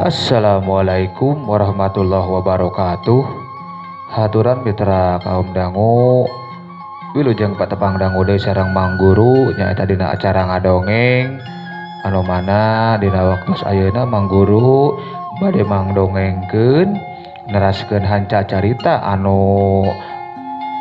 Assalamualaikum warahmatullahi wabarakatuh. Haturan mitra kaum dangu, wilujeng patepang dangu deui sareng Mang Guru nyaeta dina acara ngadongeng anu mana dina waktos ayeuna Mang Guru bade mangdongengkeun neraskeun hanca carita anu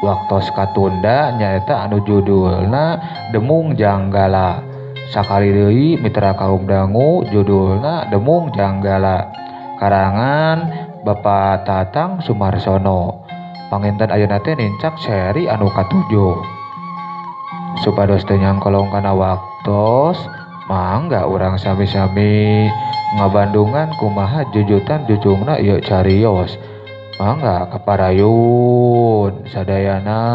waktos katunda nyaeta anu judulna Demung Janggala. Sakali deui mitra kaum dangu judulna Demung Janggala karangan Bapak Tatang Sumarsono. Panginten ayeuna teh nincak seri anu katujuh. Supados teu nyangkolong kana waktos, mangga urang sami-sami ngabandungan kumaha jujutan jujungna ieu carios. Mangga kaparayun sadayana.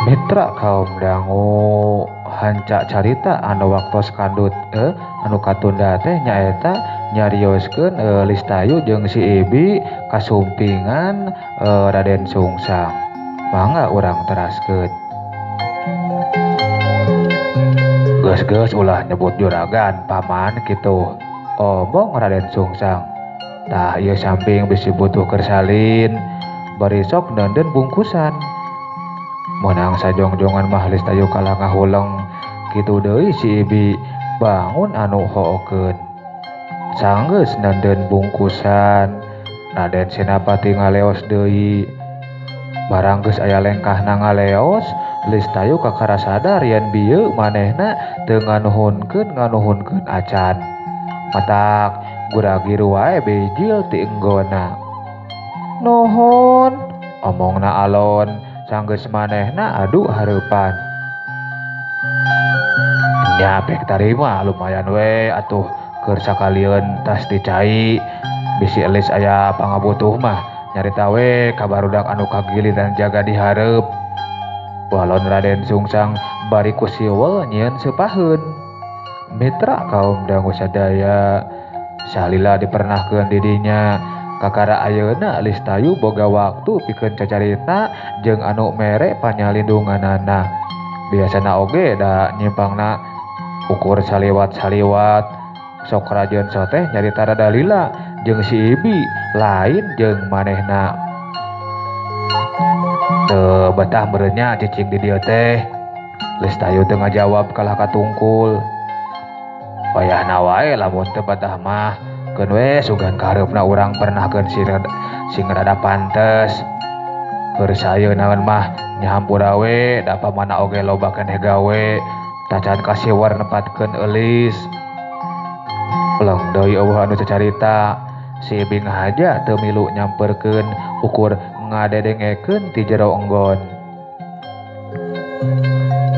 Mitra kaum dangu hanca carita anu waktos kandut anu katunda teh nyaeta nyarioskeun Listayu jeung si Ibi kasumpingan Raden Sungsang. Mangga urang teraskeun. Geus-geus ulah nyebut juragan paman kitu. Omong Raden Sungsang. Tah ieu samping bisi butuh keur salin bari sok neundeun bungkusan. Menang sajongjongan mah Listayu kalah ngahuleng kitu deui si Ibi bangun anu hookeun. Sanggeus neundeun bungkusan Raden Senapati ngaleos deui. Barang geus aya lengkahna ngaleos, Listayu kakara sadar yen bieu manehna teu nganuhunkeun acan. Matak guragiru wae bijil ti enggona. Nuhun, omongna alon. Sanggeus manehna adu hareupan. Nya pek tarima lumayan we atuh keur sakalieun tas dicai bisi elis aya pangabutuh mah nyarita we ka barudak anu kagiliran jaga di hareup. Walon Raden Sungsang bari ku siwel nyieun seupaheun. Mitra kaum dangu sadaya salila dipernahkeun di dinya. Kakara ayeuna Listayu boga waktu pikeun cacarita jeung anu mere panyalindunganana. Biasana oge da nyimpangna ukur saliwat-saliwat. Sok rajeun soteh nyarita rada lila jeung si Ibi lain jeung manehna. Teu betah meureun nya cicing di dieu teh. Listayu teu ngajawab kalah katungkul. Wayahna wae lamun teu betah mah. Keun we sugan kahareupna urang pernahkeun sing rada pantes. Keur sayeuna mah nyahampura we da pamana oge loba keneh gawe tacan kasiwar nepatkeun eulis. Peleng deui eueuh anu cacarita. Si Ibi ngahaja teu milu nyamperkeun ukur ngadedengekeun ti jero enggon.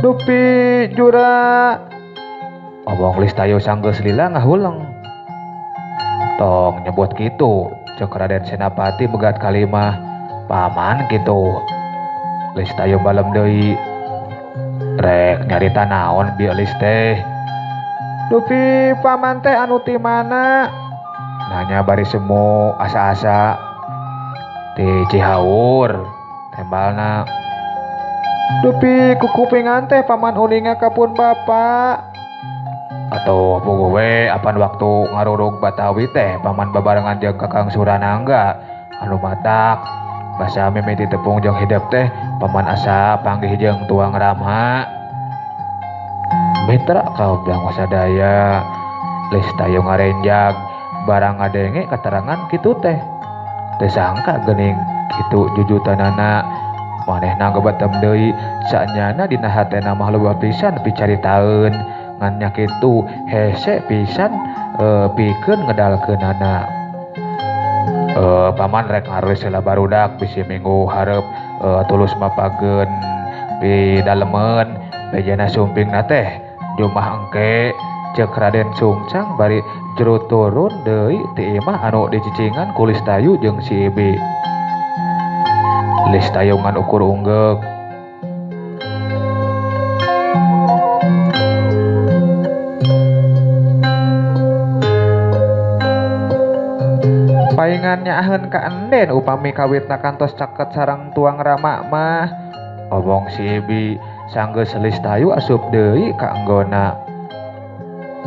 Dupi jura omong Listayu sanggeus lila ngahuleng. Tong nyebut kitu, cek Raden Senapati megat kalimah. Paman kitu. Listayu balem deui. Rek nyarita naon bieu Elis teh? Dupi paman teh anu ti mana? Nanya bari semu asa-asa. Ti Cihaur tembalna. Dupi kukupingan teh paman uninga ka pun bapak. Atau puguh we apan waktu ngarurug Batawi teh paman babarengan jeung Kakang Suranangga anu matak basa mimiti tepung jeung hidep teh paman asa panggih jeung tuang Rama. Mitra kaum dangu sadaya Listayu ngarenjag barang ngadenge keterangan kitu teh. Teu sangka geuning kitu jujutanana Manehna gebetem deui saenyana dina hatena mah loba pisan picaritaeun ngan nya kitu hese pisan pikeun ngedalkeunana. Paman rek ngarulis heula barudak bisi minggu hareup tulus mapageun pidalemeun bejana sumpingna teh jumah engke ceuk Raden Sungsang bari jero turun deui ti imah anu dicicingan ku Listayu jeung si Ibi. Listayu ngan ukur unggeuk. Paingan nyaaheun ka enden upami kawitna kantos caket sareng tuang Rama mah. Omong si Ibi sanggeus Listayu asup deui ka anggona.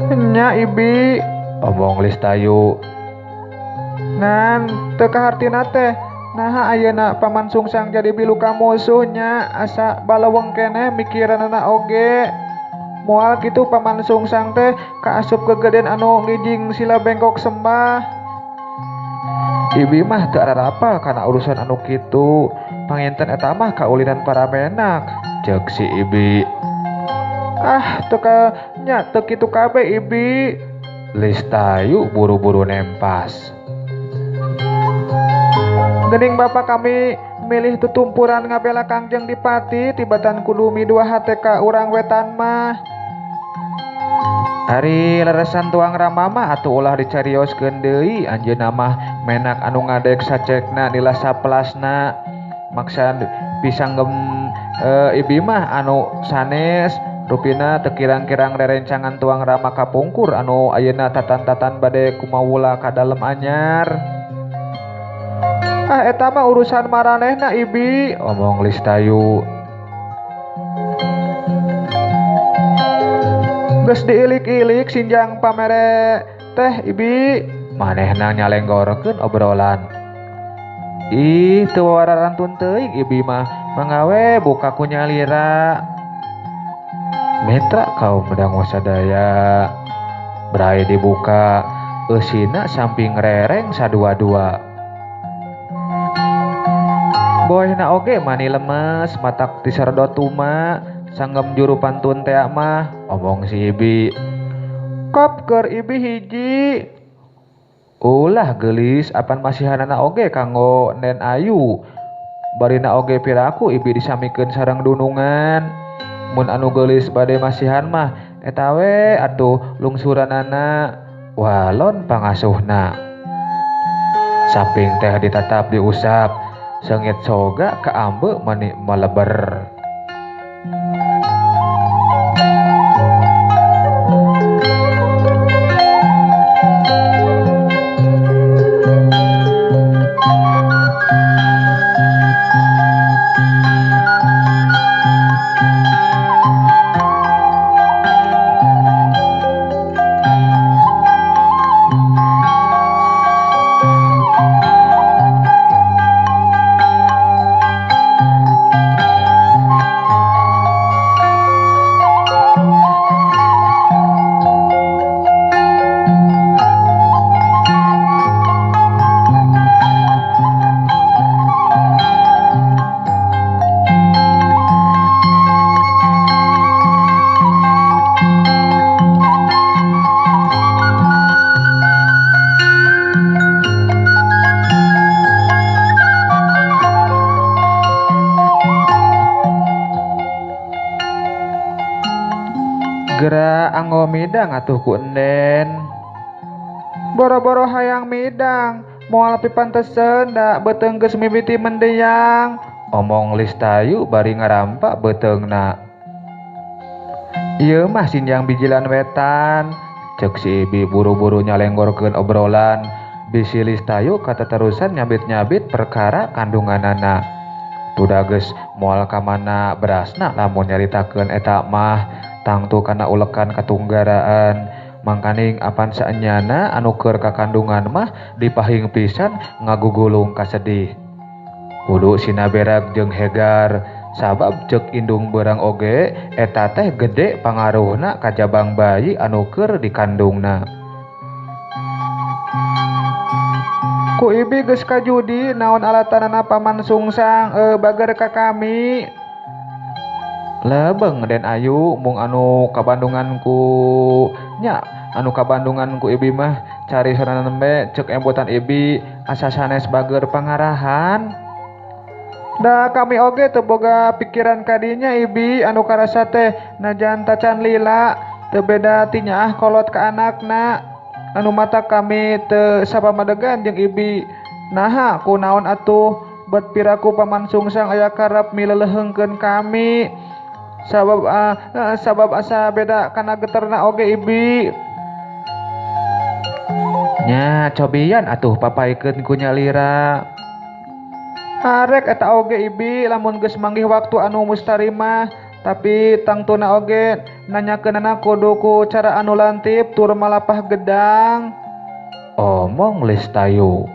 Nya Ibi, omong Listayu. Ngan teu kahartina teh naha ayeuna Paman Sungsang jadi bilu ka musuhnya asa baleweng keneh mikiranana oge. Moal kitu Paman Sungsang teh kaasup kegeden anu ngijing sila bengkok sembah. Ibi mah teu arapal kana urusan anu kitu. Panginten eta mah kaulinan para menak, ceuk si Ibi. Ah, teu ka nya teu kitu kabeh Ibi. Listayu buru-buru nempas. Gening bapak kami milih tutumpuran ngabela Kangjeng Dipati tibatan kudu midua hate ka urang wetan mah. Ari leresan tuang Rama mah atuh ulah dicarioskeun deui anjeunna mah menak anu ngadek sacekna nila saplasna. Maksa pisanggem Ibi mah anu sanes rupina teu kirang-kirang rerencangan tuang Rama kapungkur anu ayeuna tatan-tatan bade kumawula ka dalem anyar. Ah eta mah urusan maranehna Ibi, omong Listayu. Geus diilik-ilik sinjang pamere teh Ibi, manehna nyalenggorkeun obrolan. Ih teu wararantun teuing Ibi mah, mangawe buka ku nyalira. Mitra kaum medang wasadaya. Brai dibuka, eusina samping rereng sadua-dua. Boehna oge mani lemes matak tiserdot tuma sanggem juru pantun tea mah, omong si Ibi. Kop keur Ibi hiji. Ulah geulis apan masihanana oge kanggo Nen Ayu. Barina oge piraku Ibi disamikeun sareng dunungan. Mun anu geulis bade masihan mah eta we atuh lungsuranana walon pangasuhna. Samping teh ditatap diusap, sengit soga kaambe mani maleber. Geura anggo midang atuh ku enden. Boro-boro hayang midang, moal pipanteseun da beuteung geus mimiti mendeyang, omong Listayu bari ngarampa beuteungna. Ieu mah sinjang bijilan wetan, ceuk si Ibi buru-buru nyalenggorkeun obrolan. Bisi Listayu kateterusan nyabit-nyabit perkara kandunganana. Tuda geus moal ka mana berasna lamun nyaritakeun eta mah. Tangtu kana ulekan katunggaraan. Mangkaning apan saenyana anu keur kakandungan mah dipahing pisan ngagugulung kasedih. Kudu sina berak jeung hegar sabab ceuk indung beurang oge eta teh gede pangaruhna ka jabang bayi anu keur dikandungna. Ku Ibi geus kajudi naon alatanana Paman Sungsang bager ka kami. Lebeng Den Ayu mung anu kabandungan ku nya anu kabandungan ku Ibi mah cari sorangan nembe cek embotan Ibi asa sanes bager pangarahan. Da kami oge teu boga pikiran kadinya Ibi anu karasa teh najan tacan lila teu beda ti nyaah kolot ka anakna. Anu mata kami teu sapamadegan jeung Ibi. Naha kunaon atuh bet piraku Paman Sungsang aya karep milelehengkeun kami. Sabab asa beda kana geterna oge Ibi. Nya cobian atuh papaikeun ku nyalira. Arek eta oge Ibi lamun geus manggih waktu anu mustarimah, tapi tangtuna oge nanyakeunana kudu ku cara anu lantip tur malapah gedang. Omong Listayu.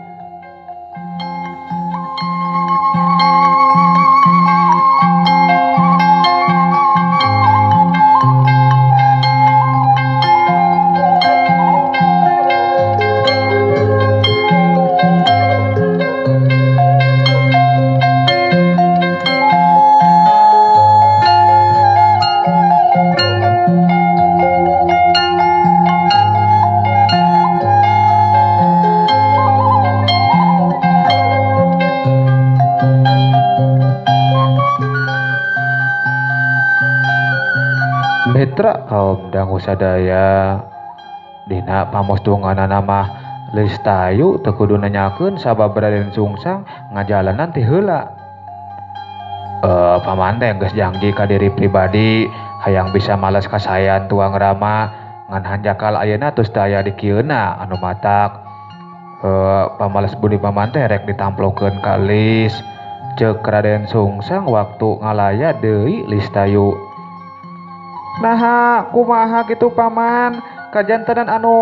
Mitra kaum dangu sadaya dina pamostunganana mah Listayu teu kudu nanyakeun sabab Raden Sungsang ngajalanan ti heula. Paman teh geus janji ka diri pribadi hayang bisa males kasayan tuang rama ngan hanjakal ayeuna tos teu aya di kieuna anu matak. Pamales budi paman teh rek ditamplokeun ka Lis. Ceuk Raden Sungsang waktu ngalaya deui Listayu. Naha kumaha kitu paman kajantenan anu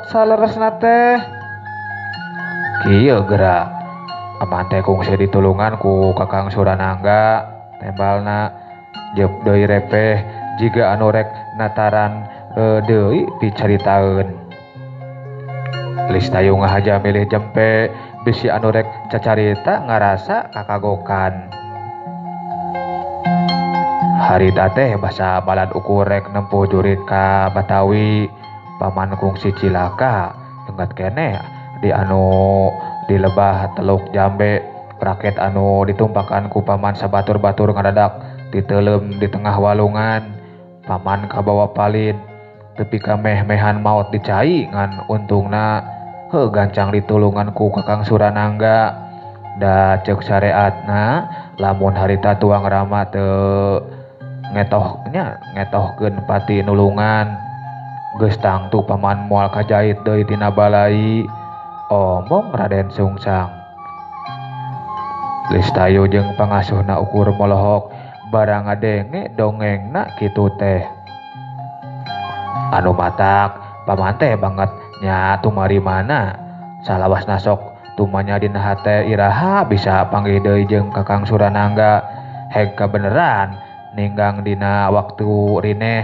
saleresna teh. Kieu geura paman teh kungsi ditulungan ku Kakang Suranangga tembalna jeup deui repeh jiga anu rek nataran deui picaritaeun. Listayu ngahaja milih jempe bisi anu rek cacarita ngarasa kakagokan. Harita teh basa balad ukur rek nempuh jurit ka Batawi. Paman kungsi cilaka enggat keneh di anu di lebah Teluk Jambe raket anu ditumpakan ku paman sabatur-batur ngadadak diteuleum di tengah walungan. Paman kabawa palid tepi ka meh-mehan maot dicai ngan untungna heuh gancang ditulungan ku Kakang Suranangga. Da ceuk syariatna lamun harita tuang rama teu ngetohnya ngetohkeun pati nulungan geus tangtu paman moal kajait deui tina balai. Omong Raden Sungsang. Listayu jeung pangasuhna ukur molohok barang ngadenge dongengna kitu teh. Anu matak paman teh banget nya tumari mana salawasna sok tumanya dina hate iraha bisa panggih deui jeung Kakang Suranangga. Heg kabeneran ninggang dina waktu rineh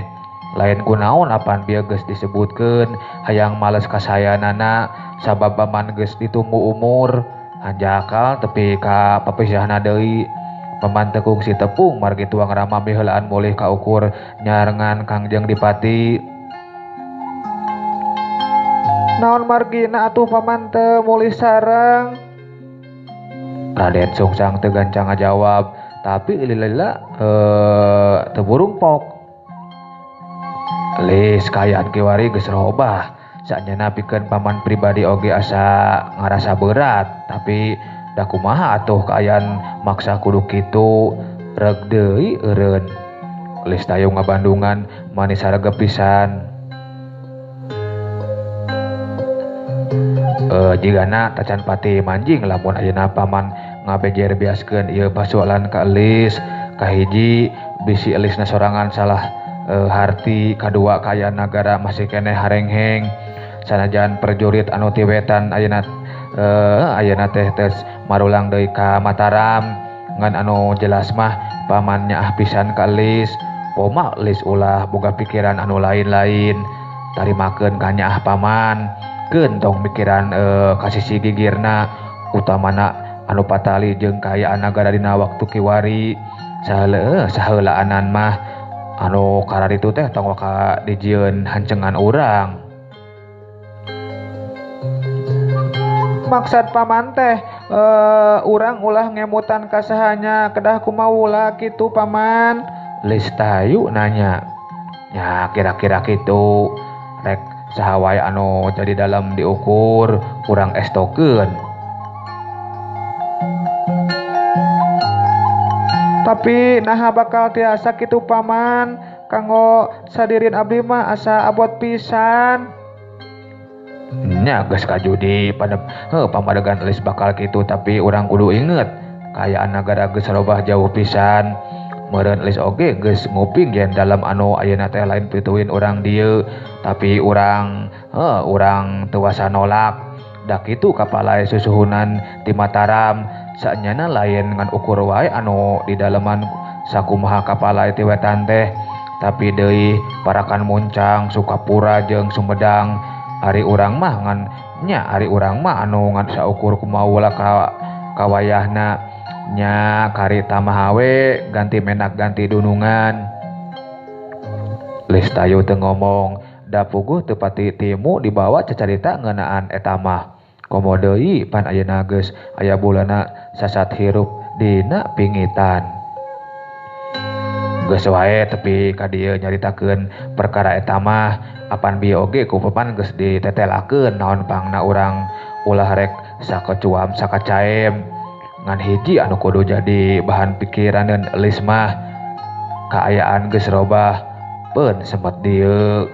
lain kunaon apan bieu geus disebutkeun hayang males kasayanana sabab paman geus ditunggu umur hanjakal tepi ka papisahna deui. Paman teu kungsi tepung margi tuang rama miheulaan mulih ka ukur nyarengan Kangjeng Dipati. Naon margina atuh paman teu mulih sareng? Raden Sungsang teu gancang ngajawab tapi lila-lila teu burungpok. Lis kaayaan kiwari geus robah sanyana pikeun paman pribadi oge asa ngarasa berat tapi da kumaha atuh kaayaan maksa kudu kitu reug deui eureun. Listayu ngabandungan manis saregep pisan. Jigana tacan pati manjing lamun ayeuna paman ngabejer biaskeun ieu pasualan ka Elis. Kahiji bisi Elisna sorangan salah harti, kadua kaayaan nagara masih keneh harengheng sanajan perjurit anu ti wetan ayeuna ayeuna teh tes marulang deui ka Mataram ngan anu jelas mah paman nyaah pisan ka Elis. Poma Elis ulah boga pikiran anu lain-lain tarimakeun ka nyaah paman keun tong mikiran ka sisi gigirna Utamana anu patali jeung kaayaan nagara dina waktu kiwari. Saheulaanan mah anu kararitu teh tong waka dijieun hancengan urang. Maksad paman teh urang ulah ngemutan ka sahanya kedah kumaula kitu paman. Listayu nanya. Nya kira-kira kitu rek saha wae anu jadi dalam diukur urang estokeun. Tapi naha bakal tiasa kitu paman, kanggo sadirin abdi mah asa abot pisan. Nya geus kajudi pada pamadegan elis bakal kitu, tapi urang kudu inget kaayaan nagara geus robah jauh pisan. Meureun elis oge geus nguping yen dalam anu ayeuna teh lain pituin urang dieu, tapi urang teu wasa nolak. Da kitu kapalae susuhunan ti Mataram saenyana lain ngan ukur wae anu di daleman sakumaha kapalae ti wetan teh, tapi deui parakan Muncang, Sukapura jeung Sumedang. Ari urang mah ngan nya ari urang mah anu ngan saukur kumaula kawayahna nya karita mah we ganti menak ganti dunungan. Listayu teu ngomong da puguh teu pati timu dibawa cacarita ngeunaan eta mah. Komo deui pan ayeuna geus aya bulana sasat hirup dina pingitan. Geus wae tepi ka dieu nyaritakeun perkara eta mah, apan bieu oge ku papan geus ditetelakeun naon pangna urang ulah rek sakecuam sakacaem. Ngan hiji anu kudu jadi bahan pikiraneun elis mah, kaayaan geus robah peun semet dieu.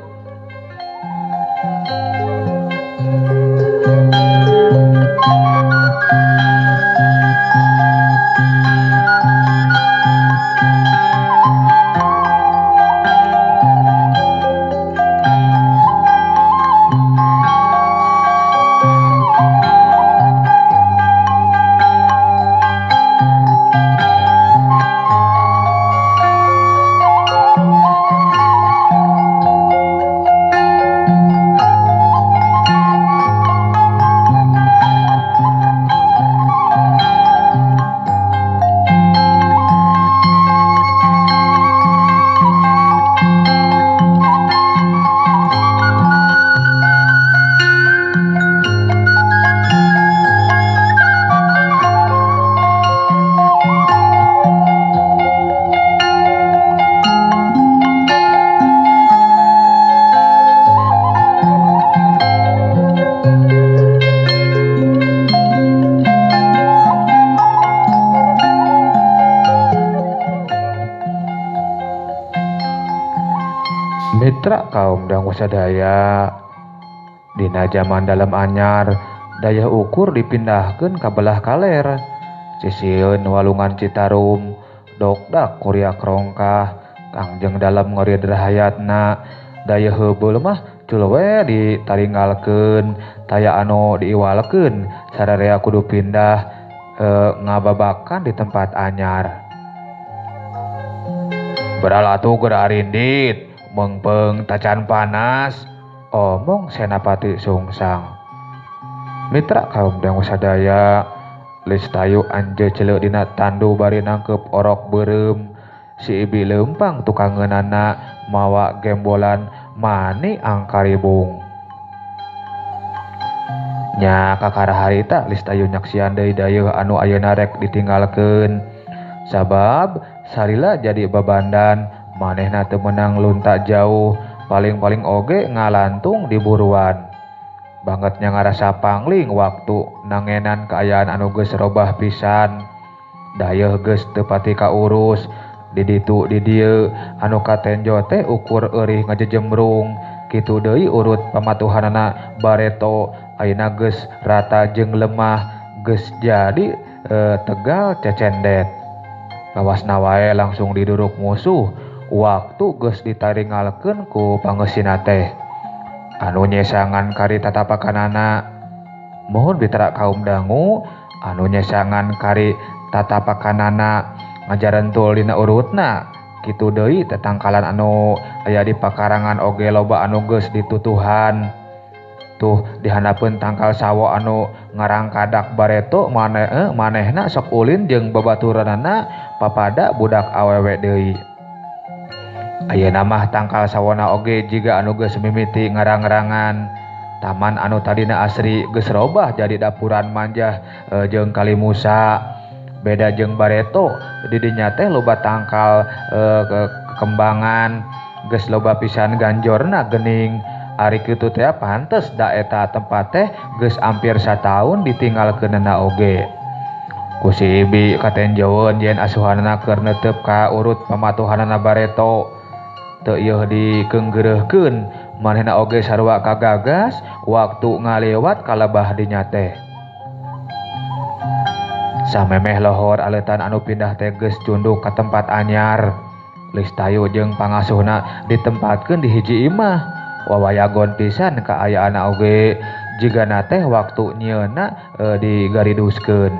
Mitra kaum dangu sadaya, dina jaman dalem anyar daya ukur dipindahkeun ka belah kaler. Sisieun walungan Citarum, dokdak kuriak rongkah, kangjeng dalem ngeureud rahayatna. Daya heubeul mah cul we ditaringgalkeun, taya anu diiwalkeun, sararea kudu pindah ngababakan di tempat anyar. Beralatu geura arindit, mengpeng tacan panas, omong Senapati Sungsang. Mitra kaum dangu sadaya, Listayu anje celeuk dina tandu bari nangkep orok beureum. Si ibi leumpang tukangeunana mawa gembolan mani angkaribung. Nya kakara harita Listayu nyaksian deui dayeuh anu ayeuna rek ditinggalkeun. Sabab salila jadi babandan, manehna teu meunang lunta jauh, paling-paling oge ngalantung di buruan. Bangetnya ngarasa pangling waktu nangenan kaayaan anu geus robah pisan. Dayeuh geus teu pati kaurus, di ditu di dieu anu katenjo teh ukur eurih ngajejemrung. Kitu deui urut pamatuhanana bareto ayeuna geus rata jeung lemah, geus jadi tegal cecendet. Lawasna wae langsung diduruk musuh. Waktu geus ditaringalkeun ku pangeusina teh. Anu nyesangan kari tatapakanana. Mohon bitara kaum dangu anu nyesangan kari tatapakanana ngajarentul dina urutna. Kitu deui tetangkalan anu aya di pakarangan oge loba anu geus ditutuhan. Tuh dihandapeun tangkal sawo anu ngarangkadak bareto manehna sok ulin jeung babaturanana papada budak awewe deui. Ayeuna mah tangkal sawona oge jiga anu geus mimiti ngarang-rangan. Taman anu tadina asri geus robah jadi dapuran manjah jeung kalimusa. Beda jeung bareto di dinya teh loba tangkal kekembangan geus loba pisan ganjorna geuning. Ari kitu teh pantes da eta tempat teh geus hampir sataun ditinggalkeunana oge. Ku si Ibi katenjoeun yen asuhanana keur neuteup ka urut pamatuhanana bareto. Teu ieuh dikeunggeureuhkeun manehna oge sarua kagagas waktu ngalewat kalebah dinya teh. Samemeh lohor aleutan anu pindah teh geus cunduk ka tempat anyar. Listayu jeung pangasuhna ditempatkeun di hiji imah. Wawayagon pisan kaayaanna oge jigana teh waktu nyieunna digariduskeun.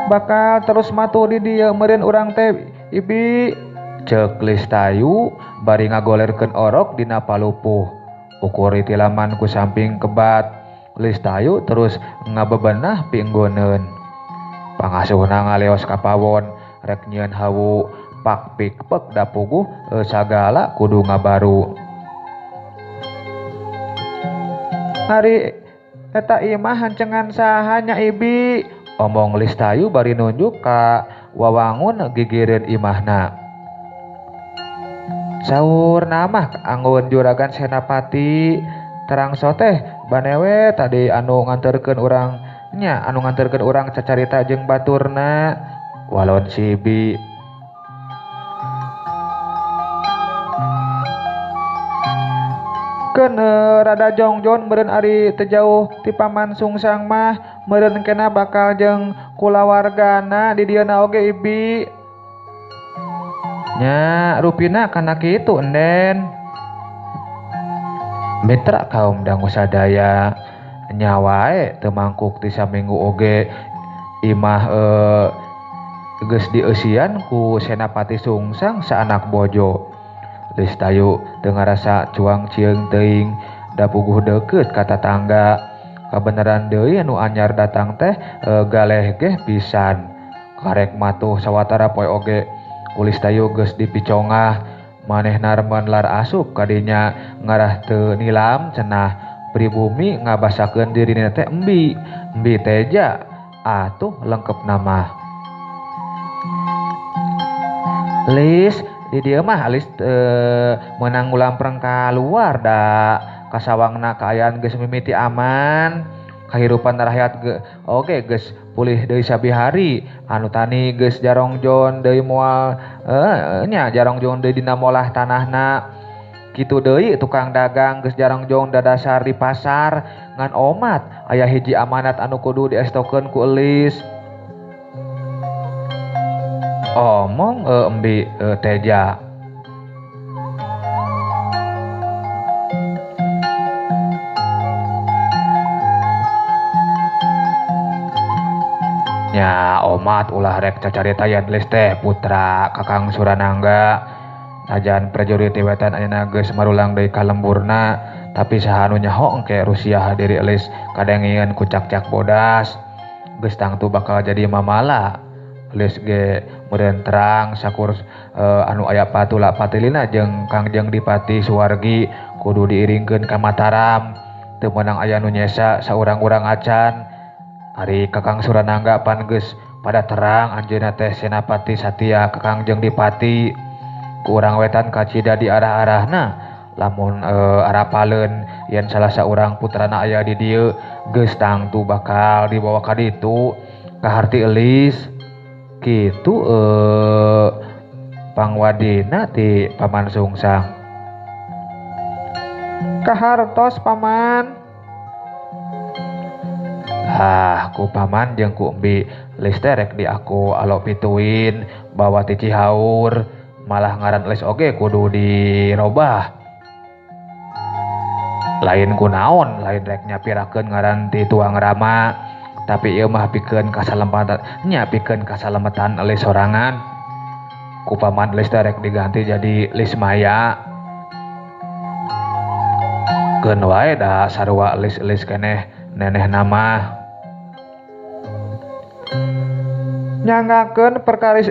Bakal terus matuh di dieu meureun urang teh Ibi, ceuk Listayu bari ngagolerkeun orok dina palupuh. Ukur tilaman ku samping kebat. Listayu terus ngabebenah pinggoneun. Pangasuhna ngaleos ka pawon rek nyieun hawu pak pikpek da puguh sagala kudu ngabaru. Ari eta imah hancengan saha nya Ibi, omong Listayu bari nunjuk ka wawangun gigireun imahna. Saur namah anggun juragan Senapati terang soteh banewe tadi anu nganterkeun urang nya anu nganterkeun urang cacarita jeung baturna. Walon si Ibi. Keun rada jongjon meureun ari teu jauh ti Paman Sungsang mah meureun kena bakal jeung kulawargana di dieuna oge Ibi. Nya rupina kana kitu enden. Mitra kaum dangu sadaya nya wae teu mangkuk ti saminggu oge imah geus dieusian ku Senapati Sungsang saanak bojo. Listayu teu ngarasa cuang cieung teuing da puguh deukeut ka tatangga. Kabeneran deui anu anyar datang teh galeh geh pisan. Karek matuh sawatara poe oge ku Listayu geus dipicongah. Manehna remen lar asup kadinya ngarah teu nilam cenah pribumi ngabasakeun dirina teh embi. Embi teja atuh lengkep nama. Lis di dieu mah alis meunang ngulampreng kaluar da kasawangna kaayaan geus mimiti aman. Kahirupan rakyat oge geus pulih deui sabihari. Anu tani geus jarongjon deui moal nya jarongjon deui dina molah tanahna. Kitu deui tukang dagang geus jarongjon dadasar di pasar ngan omat aya hiji amanat anu kudu diestokeun ku Elis. Omong embi teja. Nya omat ulah rek cacarita yen Lis teh putra Kakang Suranangga. Najan prajurit wetan ayeuna geus marulang deui ka lemburna, tapi saha nu nyaho engke rusiah diri Elis kadengieun ku cakcak bodas. Geus tangtu bakal jadi mamala. Elis ge meureun terang sakur anu aya patula patilina jeung Kangjeng Dipati Suwargi kudu diiringkeun ka Mataram. Teu meunang aya nu nyesa saurang-urang acan. Ari Kakang Suranangga pan geus pada terang anjeunna teh senapati satia ka Kangjeng Dipati. Ku urang wetan kacida di arah-arahna lamun arapaleun yen salah saurang putrana aya di dieu geus tangtu bakal dibawa ka ditu kaharti Elis. Kitu pangwadina ti Paman Sungsang. Kahartos paman. Ah, ku paman jeung ku embi Lis teh rek di aku alo pituin bawa ti Cihaur malah ngaran Elis oge kudu dirobah. Lain ku naon, lain rek nyapirakeun ngaran ti tuang rama, tapi ieu mah pikeun kasalamatan nya pikeun kasalamatan Elis sorangan. Ku paman Lis teh rek diganti jadi Lismaya. Keun wae da sarua Lis-lis keneh nenehna mah. Nyanggakeun perkawis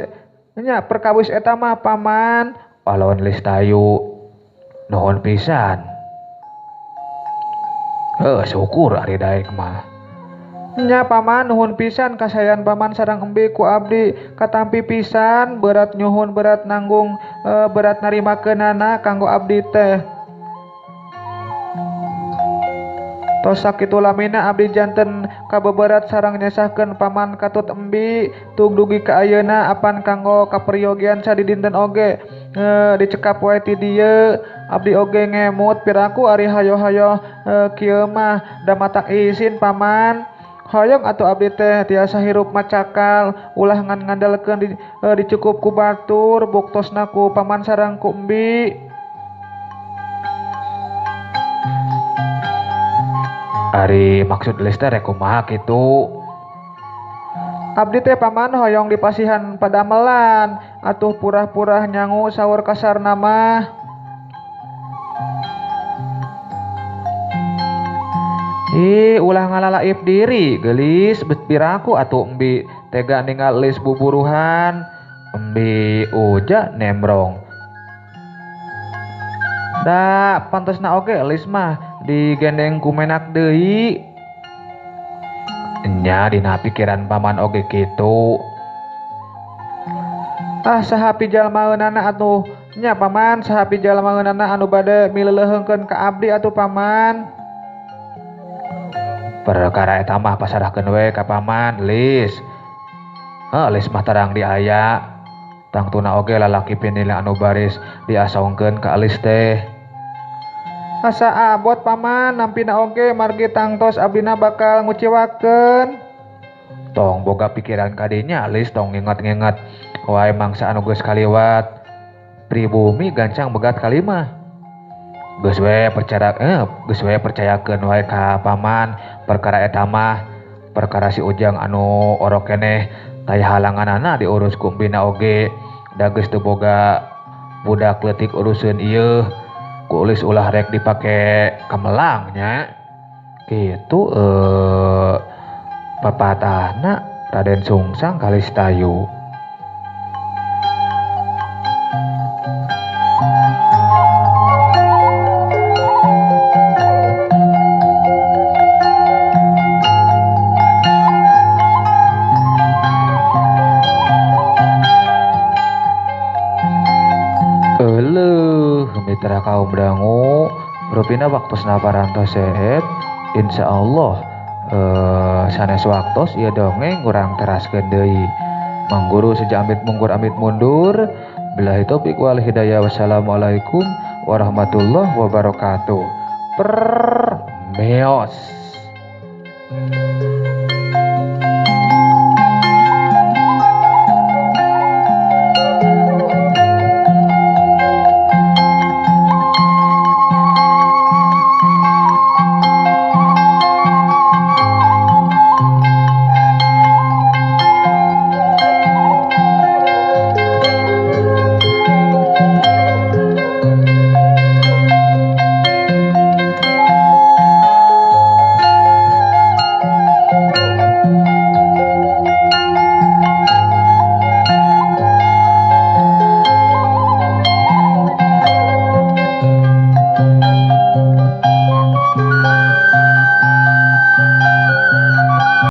nya perkawis eta mah paman. Alon Listayu nuhun pisan. Heuh syukur ari daek mah. Nya paman nuhun pisan kasayan paman sareng embi ku abdi katampi pisan berat nyuhun berat nanggung berat narimakeunana kanggo abdi teh. Tos sakitu lamina abdi janten kabeberat sareng nyesahkeun paman katut embi tug dugi ka ayeuna apan kanggo kaperyogian sadidinten oge dicekap wae ti dieu abdi oge ngemut piraku ari hayo-hayo kieu mah da matak isin paman. Hoyong atuh abdi teh tiasa hirup macakal ulah ngan ngandalkeun dicukup ku batur buktosna ku paman sareng ku embi. Ari maksud Lis teh rek kumaha kitu? Abdi teh paman hoyong dipasihan padamelan atuh purah-purah nyangu saur kasarna mah. Ih ulah ngalalaip diri geulis bet piraku atuh embi tega ningal Lis buburuhan embi uja nembrong. Da pantesna oge Lis mah digendeng ku menak deui. Nya dina pikiran paman oge kitu. Ah saha pijalmaeunana atuh nya paman saha pijalmaeunana anu bade mileuleheungkeun ka abdi atuh paman. Perkara eta mah pasarahkeun we ka paman Lis. Heuh Lis mah tarang diaya. Tangtuna oge lalaki pinilih anu baris diasongkeun ka Lis teh. Asa abot paman nampina oge margi tangtos abdina bakal nguciwakeun. Tong boga pikiran kadinya Lis tong nginget-nginget wae mangsa anu geus kaliwat. Pribumi gancang begat kalimah. Geus we percaya geus we percayakeun wae ka paman perkara eta mah perkara si Ujang anu orok keneh taya halanganana diurus ku embina oge da geus teu boga budak leutik uruseun ieu. Ku Lis ulah rek dipake kamelang nya kitu papatahna Raden Sungsang ka Listayu. Mitra kaum dangu rupina waktosna parantos seep insyaallah sanes waktos ieu dongeng urang teraskeun deui. Mangguru seja amit mungkur amit mundur. Billahi taufik wal hidayah. Wassalamualaikum warahmatullahi wabarakatuh. Permeos.